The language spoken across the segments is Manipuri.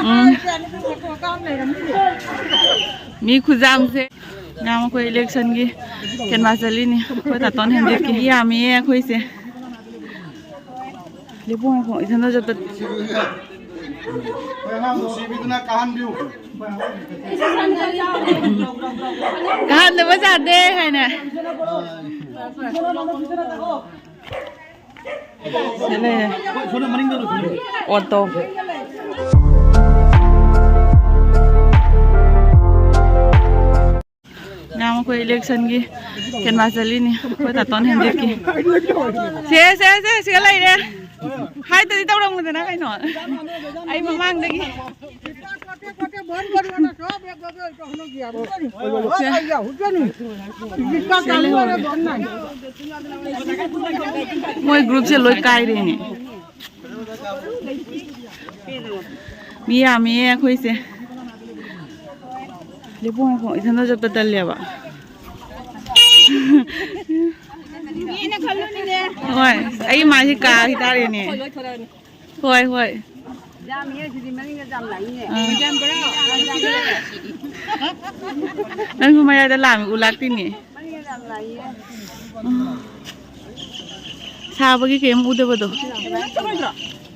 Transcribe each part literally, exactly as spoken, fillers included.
ꯎꯝ꯫ ꯃꯤ ꯈꯨꯖꯥꯝꯁꯦ꯫ ꯉꯥ ꯃꯈꯣꯏ ꯏꯂꯦꯛꯁꯟꯒꯤ ꯀꯦꯟꯚꯥꯁ ꯆꯠꯂꯤꯅꯤ꯫ ꯑꯩꯈꯣꯏ ꯇꯥꯇꯣꯟ ꯍꯦꯟꯖꯤꯠꯀꯤ꯫ ꯃꯤ ꯌꯥꯝꯃꯤꯌꯦ ꯑꯩꯈꯣꯏꯁꯦ꯫ ꯂꯦꯞꯄꯨ ꯉꯥꯏꯈꯣ, ꯏꯊꯟꯗ ꯆꯠꯄ꯫ ꯑꯉꯥꯡ ꯅꯨꯡꯁꯤꯕꯤꯗꯨꯅ ꯀꯥꯍꯟꯕꯤꯌꯨ꯫ ꯀꯥꯍꯟꯗꯕ ꯌꯥꯗꯦ ꯍꯥꯏꯅ꯫ ꯁꯤ ꯂꯩꯔꯦ꯫ ꯑꯣꯇꯣ꯫ ꯉꯥ ꯃꯈꯣꯏ ꯏꯂꯦꯛꯁꯟꯒꯤ ꯀꯦꯟꯚꯥꯁ ꯆꯠꯂꯤꯅꯤ꯫ ꯑꯩꯈꯣꯏ ꯇꯥꯇꯣꯟ ꯍꯦꯟꯖꯤꯠꯀꯤ꯫ ꯁꯦ, ꯁꯦ, ꯁꯦ, ꯁꯤꯒ ꯂꯩꯔꯦ꯫ ꯍꯥꯏꯗꯗꯤ ꯇꯧꯔꯝꯃꯨꯗꯅ ꯀꯩꯅꯣ꯫ ꯑꯩ ꯃꯃꯥꯡꯗꯒꯤ꯫ ꯃꯣꯏ ꯒ꯭ꯔꯨꯞꯁꯦ ꯂꯣꯏ ꯀꯥꯏꯔꯦꯅꯦ꯫ ꯃꯤ ꯌꯥꯝꯃꯤꯌꯦ ꯑꯩꯈꯣꯏꯁꯦ꯫ ꯂꯦꯞꯄꯨ ꯉꯥꯏꯈꯣ, ꯏꯊꯟꯗ ꯆꯠꯄ ꯇꯜꯂꯦꯕ꯫ ꯍꯣꯏ, ꯑꯩ ꯃꯥꯏꯁꯦ ꯀꯥꯈꯤ ꯇꯥꯔꯦꯅꯦ꯫ ꯍꯣꯏ, ꯍꯣꯏ꯫ ꯌꯥꯝꯃꯤꯍꯦ, ꯁꯤꯗꯤ ꯃꯅꯤꯡꯗ ꯌꯥꯝ ꯂꯥꯛꯏꯅꯦ꯫ ꯑꯥ꯫ ꯌꯥꯝꯕ꯭ꯔꯣ? ꯅꯪꯁꯨ ꯃꯌꯥꯏꯗ ꯂꯥꯛꯑꯃꯤ, ꯎ ꯂꯥꯛꯇꯤꯅꯦ꯫ ꯃꯅꯤꯡꯗ ꯌꯥꯝ ꯂꯥꯛꯏꯌꯦ꯫ ꯁꯥꯕꯒꯤ ꯀꯩꯝ ꯎꯗꯕꯗꯣ꯫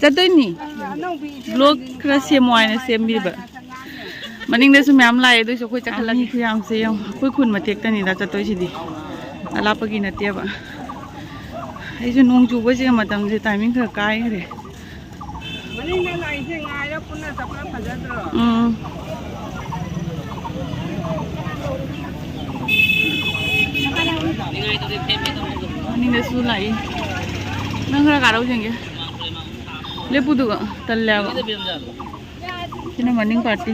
ꯆꯠꯇꯣꯏꯅꯤ꯫ ꯑꯅꯧꯕꯤ ꯕ꯭ꯂꯣꯛ ꯈꯔ ꯁꯦꯝꯃꯣ ꯍꯥꯏꯅ ꯁꯦꯝꯕꯤꯕ꯫ ꯃꯅꯤꯡꯗꯁꯨ ꯃꯌꯥꯝ ꯂꯥꯛꯑꯦ, ꯑꯗꯨꯏꯁꯨ ꯑꯩꯈꯣꯏ ꯆꯠꯈꯠꯂꯒꯦ꯫ ꯃꯤ ꯈꯨꯌꯥꯝꯁꯦ ꯌꯦꯡꯉꯣ꯫ ꯑꯩꯈꯣꯏ ꯈꯨꯟ ꯃꯇꯦꯛꯇꯅꯤꯗ ꯆꯠꯇꯣꯏꯁꯤꯗꯤ꯫ ꯑꯂꯥꯞꯄꯒꯤ ꯅꯠꯇꯦꯕ꯫ ꯑꯩꯁꯨ ꯅꯣꯡ ꯆꯨꯕꯁꯦ ꯃꯇꯝꯁꯦ timing ꯈꯔ ꯀꯥꯏꯈ꯭ꯔꯦ꯫ ꯃꯅꯤꯡꯗ ꯂꯥꯛꯏꯁꯦ ꯉꯥꯏꯔ ꯄꯨꯟꯅ ꯆꯠꯄꯅ ꯐꯖꯗ꯭ꯔꯣ? ꯎꯝ꯫ ꯃꯅꯤꯡꯗꯁꯨ ꯂꯥꯛꯏ꯫ ꯅꯪ ꯈꯔ ꯀꯥꯔꯛꯎ ꯌꯦꯡꯒꯦ꯫ ꯂꯦꯞꯄꯨꯗꯨꯒ ꯇꯜꯂꯦꯕ꯫ ꯁꯤꯅ ꯃꯅꯤꯡ party꯫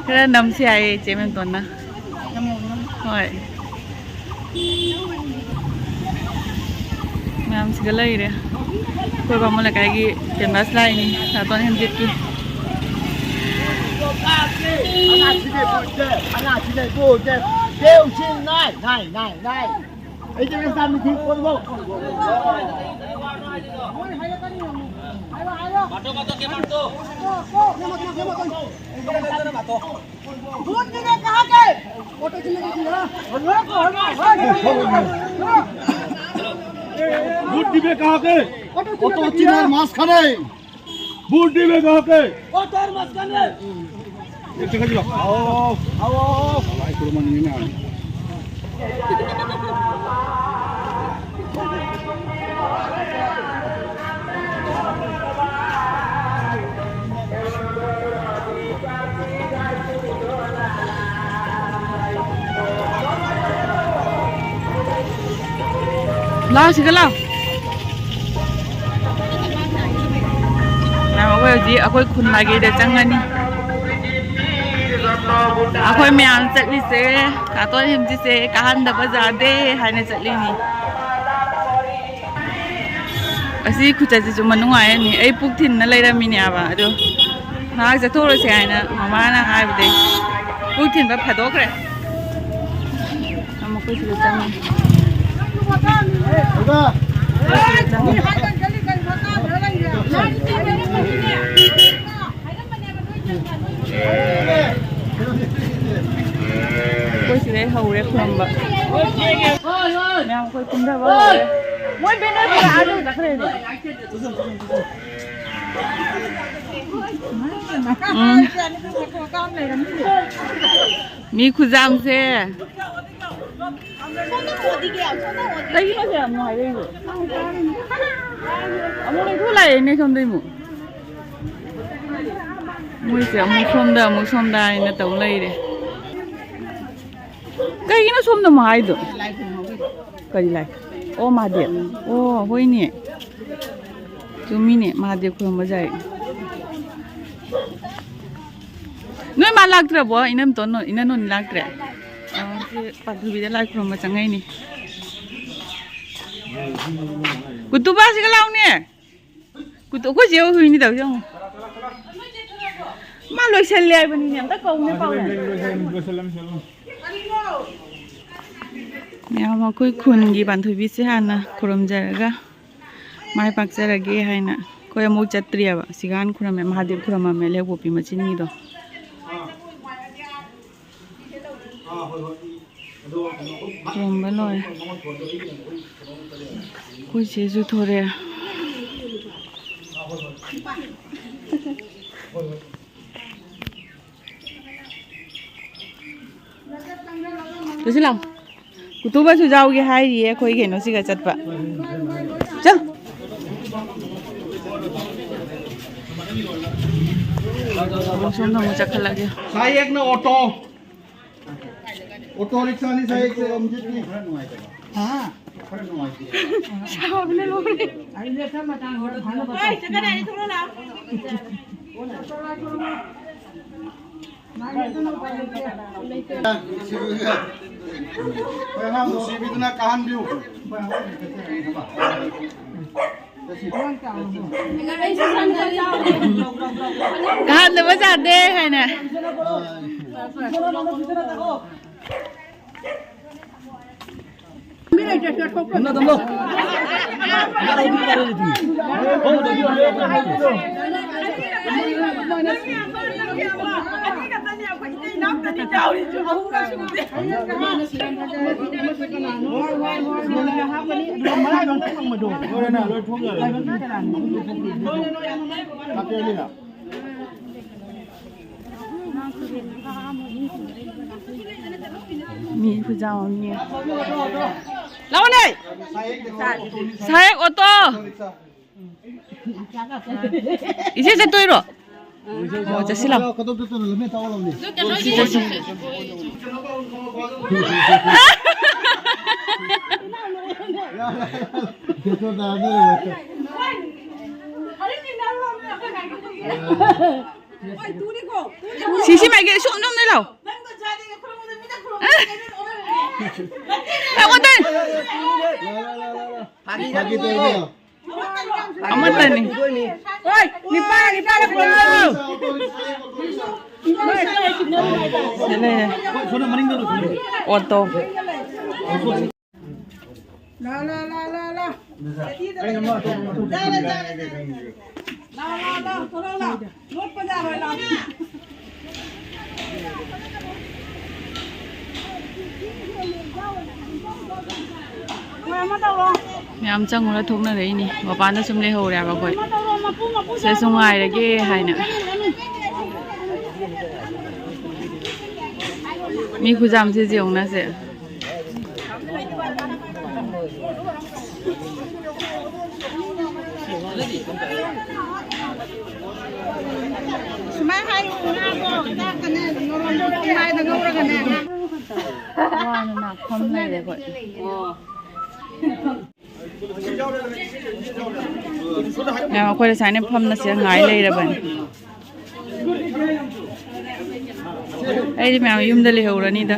ꯈꯔ ꯅꯝꯁꯤ ꯍꯥꯏꯌꯦ ꯏꯆꯦ ꯃꯦꯝꯇꯣꯟꯅ꯫ ꯍꯣꯏ꯫ ꯃꯌꯥꯝꯁꯤꯒ ꯂꯩꯔꯦ꯫ ꯑꯩꯈꯣꯏ ꯕꯥꯃꯣꯟ ꯂꯩꯀꯥꯏꯒꯤ canvas ꯂꯥꯛꯏꯅꯤ, ꯇꯥꯇꯣꯟ ꯍꯦꯝꯖꯤꯠꯀꯤ꯫ दूध पीने कहाँ के? दूध पीने कहाँ के? वो तो अच्छी बात, मांस खाने। दूध पीने कहाँ के? वो तो मांस खाने। ये चला जी, आओ, आओ, आओ। भाई, कुर्बानी में आ। ꯂꯥꯛꯑꯣ, ꯁꯤꯗ ꯂꯥꯛꯑꯣ꯫ ꯂꯥꯛꯑꯣ, ꯑꯩꯈꯣꯏ ꯍꯧꯖꯤꯛ ꯑꯩꯈꯣꯏ ꯈꯨꯟ ꯃꯥꯏꯀꯩꯗ ꯆꯪꯉꯅꯤ꯫ ꯑꯩꯈꯣꯏ ꯃꯌꯥꯝ ꯆꯠꯂꯤꯁꯦ, ꯀꯥꯇꯣꯟ ꯍꯦꯝꯖꯤꯁꯦ ꯀꯥꯍꯟꯗꯕ ꯌꯥꯗꯦ ꯍꯥꯏꯅ ꯆꯠꯂꯤꯅꯤ꯫ ꯑꯁꯤ ꯈꯨꯆꯠꯁꯤꯁꯨ ꯃꯅꯨꯡ ꯍꯥꯏꯔꯅꯤ꯫ ꯑꯩ ꯄꯨꯛ ꯊꯤꯟꯅ ꯂꯩꯔꯝꯃꯤꯅꯦꯕ, ꯑꯗꯣ ꯉꯥꯏꯍꯥꯛ ꯆꯠꯊꯣꯛꯎꯔꯁꯦ ꯍꯥꯏꯅ ꯃꯃꯥꯅ ꯍꯥꯏꯕꯗꯩ ꯄꯨꯛ ꯊꯤꯟꯕ ꯐꯥꯗꯣꯛꯈ꯭ꯔꯦ꯫ ꯑꯃꯨꯛ ꯑꯩꯈꯣꯏ ꯁꯤꯗ ꯆꯪꯉꯦ꯫ ꯑꯩꯈꯣꯏ ꯁꯤꯗ ꯆꯪꯉꯦ꯫ ꯑꯩꯈꯣꯏ ꯁꯤꯗꯩ ꯍꯧꯔꯦ ꯈꯨꯔꯨꯝꯕ꯫ ꯃꯌꯥꯝ ꯑꯩꯈꯣꯏ ꯀꯨꯝꯊꯕ ꯍꯧꯔꯦ꯫ ꯃꯣꯏ banner ꯄꯨꯔꯛꯑꯅꯨ ꯆꯠꯈ꯭ꯔꯦꯅꯦ꯫ ꯎꯝ꯫ ꯃꯤ ꯈꯨꯖꯥꯝꯁꯦ꯫ ꯀꯩꯒꯤꯅꯣ ꯁꯦ ꯑꯃꯨꯛ ꯍꯥꯏꯔꯛꯏꯁꯦ? ꯑꯃꯨꯛ ꯂꯩꯊꯣꯛ ꯂꯥꯛꯑꯦꯅꯦ ꯁꯣꯝꯗꯩ ꯑꯃꯨꯛ꯫ ꯃꯣꯏꯁꯦ ꯑꯃꯨꯛ ꯁꯣꯝꯗ, ꯑꯃꯨꯛ ꯁꯣꯝꯗ ꯍꯥꯏꯅ ꯇꯧ ꯂꯩꯔꯦ꯫ ꯀꯩꯒꯤꯅꯣ ꯁꯣꯝꯗ ꯑꯃꯨꯛ ꯍꯥꯏꯗꯣ? ꯀꯔꯤ ꯂꯥꯏ? ꯑꯣ, ꯃꯍꯥꯗꯦꯕ꯫ ꯑꯣ, ꯍꯣꯏꯅꯦ꯫ ꯆꯨꯝꯃꯤꯅꯦ, ꯃꯍꯥꯗꯦꯕ ꯈꯨꯔꯨꯝꯕ ꯌꯥꯏ꯫ ꯅꯣꯏ ꯃꯥ ꯂꯥꯛꯇ꯭ꯔꯕꯣ? ꯏꯅꯝꯇꯣꯟ, ꯏꯅꯅꯣꯟ ꯂꯥꯛꯇ꯭ꯔꯦ? ꯑꯣ, ꯁꯤ ꯄꯥꯟꯊꯣꯏꯕꯤꯗ ꯂꯥꯏ ꯈꯨꯔꯨꯝꯕ ꯆꯪꯉꯛꯏꯅꯤ꯫ ꯀꯨꯇꯨꯕꯥꯁꯤꯒ ꯂꯥꯎꯅꯦ꯫ ꯀꯨꯇꯨ-, ꯑꯩꯈꯣꯏ ꯆꯦ ꯍꯣꯏ ꯍꯨꯏꯅꯤ ꯇꯧꯔꯤꯁꯦ ꯌꯦꯡꯉꯣ꯫ ꯃꯥ ꯂꯣꯏꯁꯜꯂꯦ ꯍꯥꯏꯕꯅꯤꯅꯦ, ꯑꯝꯇ ꯀꯧꯅꯦ ꯄꯥꯎꯅꯦ꯫ ꯃꯌꯥꯝ ꯑꯩꯈꯣꯏ ꯈꯨꯟꯒꯤ ꯄꯥꯟꯊꯣꯏꯕꯤꯁꯦ ꯍꯥꯟꯅ ꯈꯨꯔꯨꯝꯖꯔꯒ ꯃꯥꯏ ꯄꯥꯛꯆꯔꯒꯦ ꯍꯥꯏꯅ ꯑꯩꯈꯣꯏ ꯑꯃꯨꯛ ꯆꯠꯇ꯭ꯔꯤꯑꯕ꯫ ꯁꯤꯒꯥꯟ ꯈꯨꯔꯝꯃꯦ, ꯃꯍꯥꯗꯦꯕ ꯈꯨꯔꯝꯃꯝꯃꯦ, ꯂꯩꯄꯣꯛꯄꯤ ꯃꯆꯤꯟꯒꯤꯗꯣ꯫ ꯈꯨꯔꯨꯝꯕ ꯂꯣꯏꯔꯦ꯫ ꯑꯩꯈꯣꯏ ꯆꯦꯁꯨ ꯊꯣꯔꯛꯑꯦ꯫ ꯂꯨꯁꯤ ꯂꯥꯎ꯫ ꯀꯨꯇꯨꯕꯁꯨ ꯌꯥꯎꯒꯦ ꯍꯥꯏꯔꯤꯌꯦ ꯑꯩꯈꯣꯏ ꯀꯩꯅꯣꯁꯤꯒ ꯆꯠꯄ꯫ ꯆꯠ꯫ ꯁꯣꯝꯗ ꯑꯃꯨꯛ ꯆꯠꯈꯠꯂꯒꯦ꯫ ꯁꯥꯏ ꯑꯦꯛꯅ ꯑꯣꯇꯣ꯫ ꯑꯣꯇꯣ ꯔꯤꯛꯁꯥꯅꯤ ꯁꯥꯏ ꯑꯦꯛꯁꯦ ꯔꯝꯖꯤꯠꯅꯤ꯫ ꯁꯥꯕꯅ ꯂꯣꯏꯔꯦ꯫ ꯅꯨꯡꯁꯤꯕꯤꯗꯨꯅ ꯀꯥꯍꯟꯕꯤꯌꯨ꯫ ꯀꯥꯍꯟꯗꯕ ꯌꯥꯗꯦ ꯍꯥꯏꯅ꯫ ꯃꯤ ꯈꯨꯌꯥꯝ ꯑꯃꯅꯦ꯫ ꯂꯥꯛꯑꯣꯅꯦ꯫ ꯁꯥꯏ ꯑꯦꯛ ꯑꯣꯇꯣ꯫ ꯏꯆꯦ ꯆꯠꯇꯣꯏꯔꯣ? ꯑꯣ, ꯆꯠꯁꯤ ꯂꯥꯎ꯫ ꯁꯤꯁꯤ ꯃꯥꯏꯀꯩ ꯁꯣꯝꯗ ꯑꯝꯇ ꯂꯥꯎ꯫ ꯑꯦ, ꯑꯃꯇꯅꯤ꯫ ꯐꯥꯒꯤ ꯇꯧꯕꯅꯦ꯫ ꯑꯃꯠꯇꯅꯤ꯫ ꯍꯣꯏ, ꯅꯤꯄꯥꯜ, ꯅꯤꯄꯥꯜ ꯄꯨꯟꯕꯅꯤ꯫ ꯁꯤ ꯂꯩꯔꯦ꯫ ꯑꯣꯇꯣ꯫ ꯂꯥ, ꯂꯥ, ꯂꯥ, ꯂꯥ, ꯂꯥ꯫ ꯆꯥꯔꯦ, ꯆꯥꯔꯦ, ꯆꯥꯔꯦ꯫ ꯂꯥꯎ, ꯂꯥꯎ, ꯂꯥꯎ, ꯊꯣꯔꯛꯑꯣ, ꯂꯥꯎ꯫ ꯂꯣꯠꯄ ꯌꯥꯔꯣꯏ, ꯂꯥꯎ꯫ ꯃꯌꯥꯝ ꯆꯪꯉꯨꯔ ꯊꯣꯛꯅꯔꯛꯏꯅꯤ꯫ ꯃꯄꯥꯟꯗ ꯁꯨꯝ ꯂꯩꯍꯧꯔꯦꯕ ꯑꯩꯈꯣꯏ꯫ ꯁꯤꯗ ꯁꯨꯝ ꯉꯥꯏꯔꯒꯦ ꯍꯥꯏꯅ꯫ ꯃꯤ ꯈꯨꯌꯥꯝꯁꯦ ꯌꯦꯡꯉꯨꯅꯁꯦ꯫ ꯁꯨꯃꯥꯏꯅ ꯍꯥꯏꯌꯨ, ꯉꯥꯗꯣ ꯆꯥꯛꯀꯅꯦ, ꯅꯣꯔꯣꯝꯗꯣ ꯄꯨꯡꯃꯥꯏꯗ ꯉꯧꯔꯒꯅꯦ, ꯉꯥ ꯋꯥꯅ ꯅꯥ ꯐꯝ ꯂꯩꯔꯦ ꯑꯩꯈꯣꯏ꯫ ꯃꯌꯥꯝ ꯑꯩꯈꯣꯏ ꯁꯨꯃꯥꯏꯅ ꯐꯝꯅ ꯁꯤꯗ ꯉꯥꯏ ꯂꯩꯔꯕꯅꯤ꯫ ꯑꯩꯗꯤ ꯃꯌꯥꯝ ꯌꯨꯝꯗ ꯂꯩꯍꯧꯔꯅꯤꯗ꯫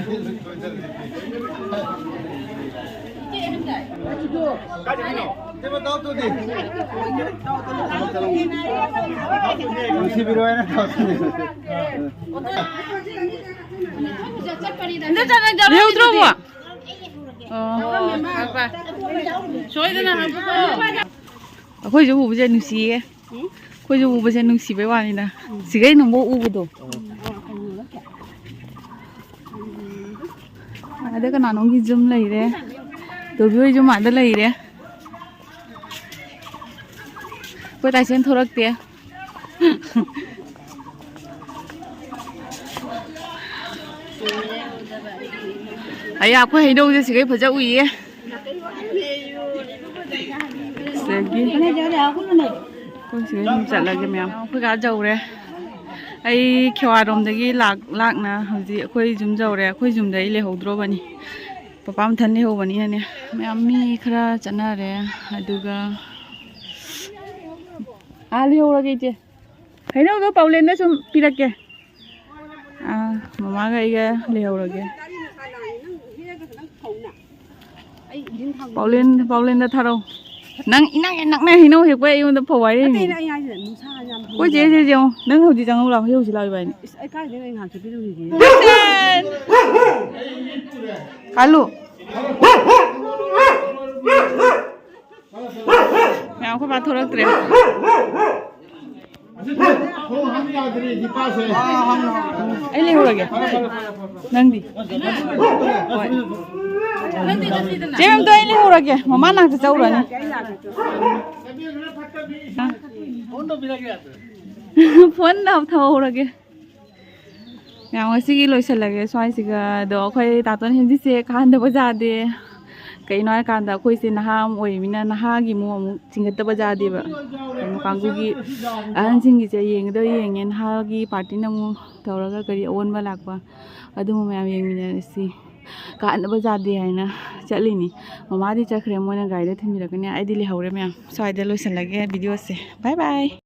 ꯂꯩꯍꯧꯗ꯭ꯔꯕꯣ? ꯑꯣ, ꯁꯣꯏꯗꯅ ꯍꯥꯞꯄꯨꯀꯣ꯫ ꯑꯩꯈꯣꯏꯁꯨ ꯎꯕꯁꯦ ꯅꯨꯡꯁꯤꯌꯦ꯫ ꯑꯩꯈꯣꯏꯁꯨ ꯎꯕꯁꯦ ꯅꯨꯡꯁꯤꯕꯩ ꯋꯥꯅꯤꯗ꯫ ꯁꯤꯈꯩ ꯅꯪꯕꯨ ꯎꯕꯗꯣ꯫ ꯑꯗ ꯀꯅꯥꯅꯣꯝꯒꯤ ꯌꯨꯝ ꯂꯩꯔꯦ꯫ ꯇꯣꯕꯤ ꯍꯣꯏ ꯌꯨꯝ ꯑꯥꯗ ꯂꯩꯔꯦ꯫ ꯑꯩꯈꯣꯏ ꯇꯥꯏꯁꯦꯟ ꯊꯣꯔꯛꯇꯦ꯫ ꯑꯌꯥ, ꯑꯩꯈꯣꯏ ꯍꯩꯅꯧꯁꯦ ꯁꯤꯈꯩ ꯐꯖ ꯎꯏꯌꯦ꯫ ꯁꯤꯗꯒꯤ ꯑꯩꯈꯣꯏ ꯁꯤꯗꯩ ꯑꯗꯨꯝ ꯆꯠꯂꯒꯦ ꯃꯌꯥꯝ꯫ ꯑꯩꯈꯣꯏ ꯀꯥ ꯌꯧꯔꯦ꯫ ꯑꯩ ꯈꯦꯋꯥꯔꯣꯝꯗꯒꯤ ꯂꯥꯛ-, ꯂꯥꯛꯅ ꯍꯧꯖꯤꯛ ꯑꯩꯈꯣꯏ ꯌꯨꯝ ꯌꯧꯔꯦ꯫ ꯑꯩꯈꯣꯏ ꯌꯨꯝꯗ ꯑꯩ ꯂꯩꯍꯧꯗ꯭ꯔꯣꯕꯅꯤ꯫ ꯄꯄꯥ ꯃꯊꯟ ꯂꯩꯍꯧꯕꯅꯤꯅꯅꯦ꯫ ꯃꯌꯥꯝ ꯃꯤ ꯈꯔ ꯆꯠꯅꯔꯦ꯫ ꯑꯗꯨꯒ ꯑꯥ ꯂꯩꯍꯧꯔꯒꯦ ꯏꯆꯦ꯫ ꯍꯩꯅꯧꯗꯣ ꯄꯥꯎꯂꯦꯟꯗ ꯁꯨꯝ ꯄꯤꯔꯛꯀꯦ꯫ ꯑꯥ, ꯃꯃꯥꯒ ꯑꯩꯒ ꯂꯩꯍꯧꯔꯒꯦ꯫ ꯄꯥꯎꯂꯦꯟ, ꯄꯥꯎꯂꯦꯟꯗ ꯊꯥꯔꯛꯑꯣ꯫ ꯅꯪ ꯏꯅꯥꯛ ꯌꯥꯝ ꯅꯛꯅ ꯍꯩꯅꯧ ꯍꯦꯛꯄ ꯑꯩꯉꯣꯟꯗ ꯐꯧ ꯍꯥꯏꯔꯛꯏꯅꯦ꯫ ꯑꯩꯈꯣꯏ ꯆꯦꯁꯦ ꯌꯦꯡꯉꯣ꯫ ꯅꯪ ꯍꯧꯖꯤꯛ ꯆꯪꯉꯧ ꯂꯥꯎ꯫ ꯍꯩꯅꯧꯁꯤ ꯂꯥꯎ ꯏꯕꯥꯅꯤ꯫ ꯀꯜꯂꯨ꯫ ꯃꯌꯥꯝ ꯑꯩꯈꯣꯏ ꯕꯥ ꯊꯣꯛꯂꯛꯇ꯭ꯔꯦ꯫ ꯑꯩ ꯂꯩꯍꯧꯔꯒꯦ꯫ ꯅꯪꯗꯤ? ꯍꯣꯏ꯫ ꯆꯦ ꯃꯦꯝꯇꯣ, ꯑꯩ ꯂꯩꯍꯧꯔꯒꯦ꯫ ꯃꯃꯥ ꯅꯥꯛꯇ ꯆꯧꯔꯅꯤ꯫ ꯐꯣꯟ ꯊꯝꯍꯧꯔꯒꯦ꯫ ꯃꯌꯥꯝ, ꯉꯁꯤꯒꯤ ꯂꯣꯏꯁꯤꯜꯂꯒꯦ ꯁ꯭ꯋꯥꯏꯁꯤꯒ꯫ ꯑꯗꯣ ꯑꯩꯈꯣꯏ ꯇꯥꯇꯣꯟ ꯍꯦꯟꯗꯤꯁꯦ ꯀꯥꯍꯟꯗꯕ ꯌꯥꯗꯦ꯫ ꯀꯩꯅꯣ ꯍꯥꯏꯔꯀꯥꯟꯗ ꯑꯩꯈꯣꯏꯁꯦ ꯅꯍꯥ ꯑꯃ ꯑꯣꯏꯔꯤꯃꯤꯅ ꯅꯍꯥꯒꯤ ꯑꯃꯨꯛ ꯑꯃꯨꯛ ꯆꯤꯡꯈꯠꯇꯕ ꯌꯥꯗꯦꯕ꯫ ꯀꯩꯅꯣ ꯀꯥꯡꯕꯨꯒꯤ ꯑꯍꯟꯁꯤꯡꯒꯤꯁꯦ ꯌꯦꯡꯒꯗꯕ ꯌꯦꯡꯉꯦ, ꯅꯍꯥꯒꯤ ꯄꯥꯔꯇꯤꯅ ꯑꯃꯨꯛ ꯇꯧꯔꯒ ꯀꯔꯤ ꯑꯑꯣꯟꯕ ꯂꯥꯛꯄ, ꯑꯗꯨꯝꯕ ꯃꯌꯥꯝ ꯌꯦꯡꯃꯤꯟꯅꯔꯁꯤ꯫ ꯀꯥꯍꯟꯗꯕ ꯌꯥꯗꯦ ꯍꯥꯏꯅ ꯆꯠꯂꯤꯅꯤ꯫ ꯃꯃꯥꯗꯤ ꯆꯠꯈ꯭ꯔꯦ, ꯃꯣꯏꯅ ꯒꯥꯔꯤꯗ ꯊꯤꯟꯕꯤꯔꯛꯀꯅꯤ꯫ ꯑꯩꯗꯤ ꯂꯩꯍꯧꯔꯦ ꯃꯌꯥꯝ꯫ ꯁ꯭ꯋꯥꯏꯗ ꯂꯣꯏꯁꯤꯜꯂꯒꯦ ꯚꯤꯗꯤꯑꯣꯁꯦ꯫ ꯕꯥꯏ ꯕꯥꯏ꯫